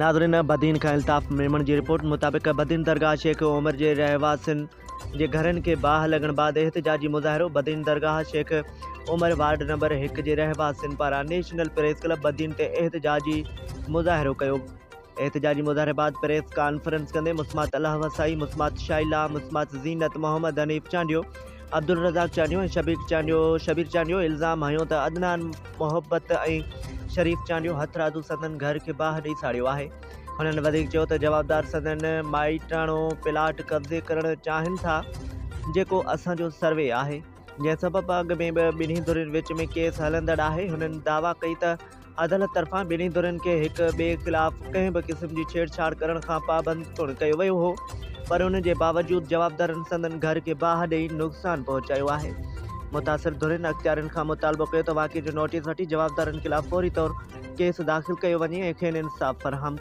ناظرين بدين کان الطاف ميمڻ جي رپورٽ مطابق بدين درگاهه شيخ عمر جي رهواسين جي گهرن کي باهه لڳڻ بعد احتجاجي مظاهرو بدين درگاهه شيخ عمر وارڊ نمبر 1 جي رهواسين پاران نيشنل پريس ڪلب بدين تي احتجاجي مظاهرو ڪيو. احتجاجي مظاهري بعد پريس ڪانفرنس ڪندي مسمات الله وسائي، مسمات شائلا، مسمات زينت، محمد حنيف چانڊيو، عبدالرزاق چانڊيو ۽ شبير چانڊيو شبير چانڊيو الزام هنيو ته عدنان محبت ۽ شريف چانڊيو هٿرادو سندن گهر کي باهه ڏئي ساڙيو آهي. هنن وڌيڪ چيو ته جوابدار سندن مائٽاڻو پلاٽ قبضي ڪرڻ چاهين ٿا جيڪو اسان جو سروي آهي جنهن سبب اڳ ۾ به ٻنهي ڌرين وچ ۾ ڪيس هلندڙ آهي. هنن دعويٰ ڪئي ته عدالت طرفان ٻنهي ڌرين کي هڪ ٻئي خلاف ڪنهن به قسم جي ڇيڙ ڇاڙ ڪرڻ کان پابند پڻ ڪيو ويو هو پر ان جي باوجود جوابدارن سندن گهر کي باهه ڏئي نقصان پهچايو آهي. متاثر ڌرين اختيارين کان مطالبو ڪيو ته واقعي جو نوٽيس وٺي جوابدارن خلاف فوري طور ڪيس داخل ڪيو وڃي ۽ کين انصاف فراهم.